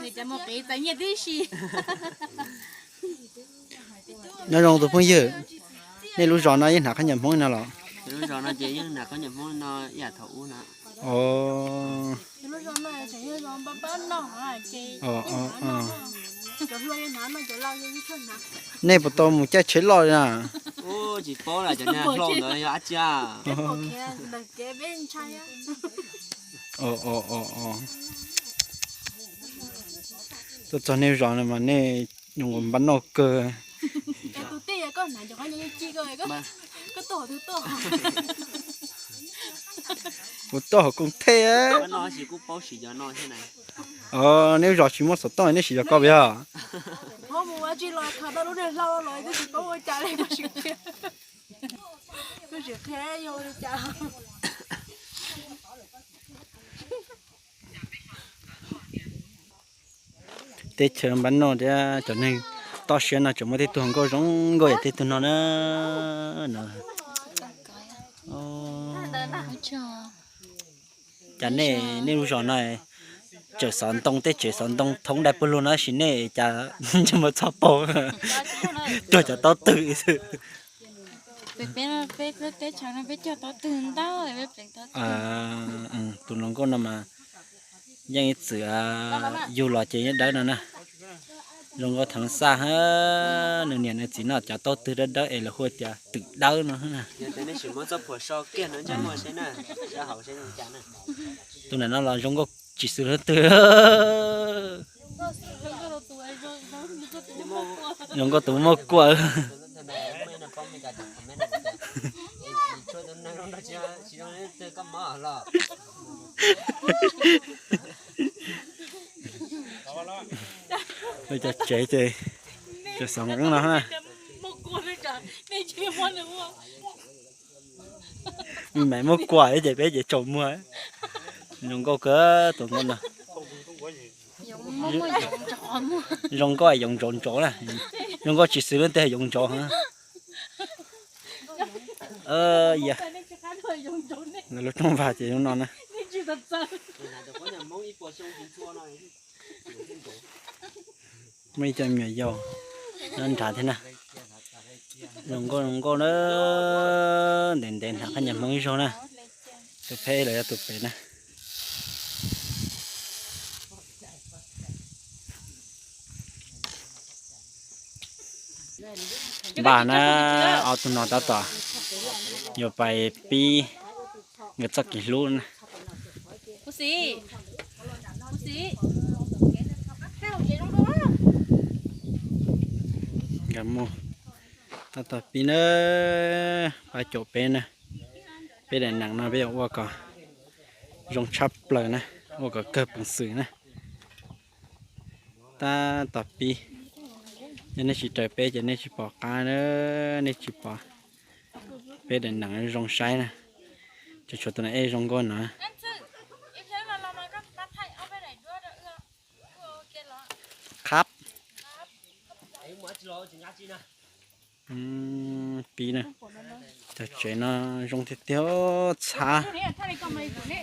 Nws cov mus qiv txais nyiaj tib si. Nyob zoo tus phooj ywg, nej lub zos no yeej hnav qhob nyuam Hmoob no los? Lub zos no ces yeej hnav qhob nyuam Hmoob no ib yam thaum ub no. Nej puas tau mus caij tsheb loj li na? Tsis paub lawm, cov niag hlau ntawd yog dab tsi? Tuaj txog nej zos no mas nej nyuam qhuav npaj noj kawg. Kuv tuaj hauv Koos Thej. Nej zos tsis muaj xov tooj nej siv zog ko yog? Teb chaws npab noj thiab cov neeg toj siab no tseem muaj tej tug hluas nkauj zoo nkauj yam tej tug no na. Cas nej, nej lub zos no tseem xov ntoo, tej tsev xov ntoo thoob dai puag luag no tab sis nej cas ntsej muag txhob paug, tuag cov taub twg xwb. Tus hluas nkauj no mas yeej ib txwm yug los ces yeej dawb no na. Zoo nkauj theev xaj, nws niam nws txiv noj cov taub twg dawb dawb es lawv hu tias twm dawb no. Tus ntawm no los zoo nkauj tsis xws leej twg. Zoo nkauj tus muaj kua. Cov tsev ces, cov xov nqeeb no na. Mas muab kua ces peb ces tsaus muag. Zoo nkauj kawg tus nkauj no. Zoo nkauj yoov ntsoov ntsoov na. Zoo nkauj tsis xws leej twg yoov ntsoov. Lawv lub rooj vag ces zoo no na. Muaj ib co me nyuam yaus nyob nrad thiab na. Zoo nkauj zoo nkauj na. Ntev ntev nrad qhov nyuag Hmoob ib zaug na. Tus phem los yog tus pem na. Npaj na, ob tug no tab tom yuav pais pib nkawd txoj kev hlub na. Nkawd mus tab tom pib na, pab caum peb na. Peb daim neem no peb yuav ua kom zoo tshaj plaws na, ua kom kawg peev xwm na. Tab tom pib, yog nej tsis raws peb ces nej tsis pom qab na, nej tsis pom peb daim neem zoo saib na. Ces tshuav tus no ej zoo nkauj no. Qab. Pib na, cov tsev no zoo tiag tiag txhav.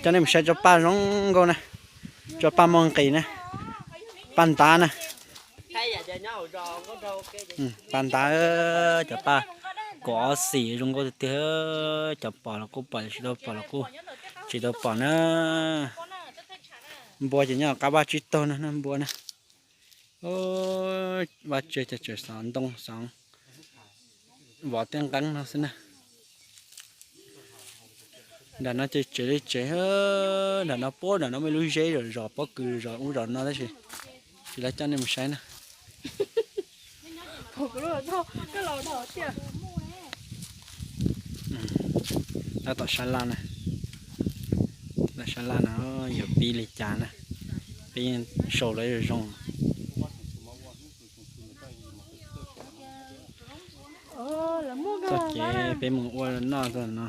Coj nej mus saib tsob paj zoo nkauj na, tsob paj muaj nqis na, paj ntab na. Paj ntab, cov paj kom ob xim zoo nkauj tiag tiag. Cov pom los kuj pom, tsis tau pom los kuj tsis tau pom na. Npua ces nyob qab vaj tsib taug na, npua na. Vaj tse cov tsev xov ntoo xov vov tej nqeeb no xwb na. Nram no ces tsev li tsev, nram no puag nram no muaj ib lub zeb zom zos pob kws zos ub zos no tab sis tsis lawv coj nej mus saib na. Tab tom sab laj na, tab tom sab laj na, yuav pib li cas na, pib sau lawv zoo. Txoj kev peb mus ua noj no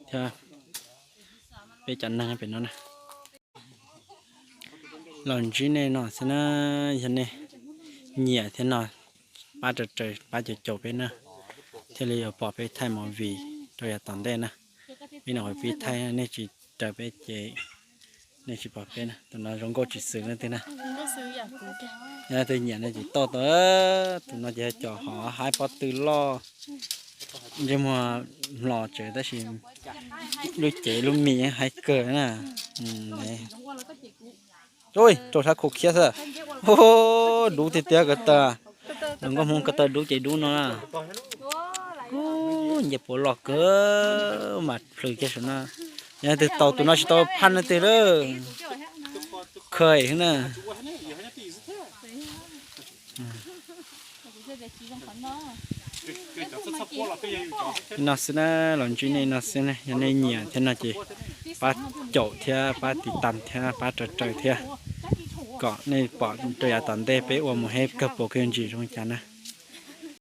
thiab. Peb cov neeg pem no na, los ntsib nej no xwb na, yog nej nyiam thiab no pab raws raws pab caum caum peb na, thiaj li yuav pom peb thaij movie rau yav tom ntej na. Peb nyuam qhuav pib thaij, nej tsis raws peb ces nej tsis pom peb na. Tus no zoo nkauj tsis xwm leej twg na. Yog leej twg nyiam no ces toj tau. Tus no ces yog cov hov haib pob tw loj, ntsej muag hlo tsawv tab sis lub cev lub mis haib kawg na. Rau sab khau khiab xwb. Dub tiag tiag ko taw. Los nkauj Hmoob ko taw dub ces dub no na. Nce puav los kawg mas plhws kiag saum no. Yog leej twg tau tus no tsis tau phaj leej twg lawm. Khaws na. No xwb na, los ntsib nej no xwb na, yog nej nyiam thiab no ces pab caum thiab pab tiv tas thiab pab raws raws thiab, kom nej pom rau yav tom ntej peb ua mus heb kawg puas kawg ntsis zoo cas na.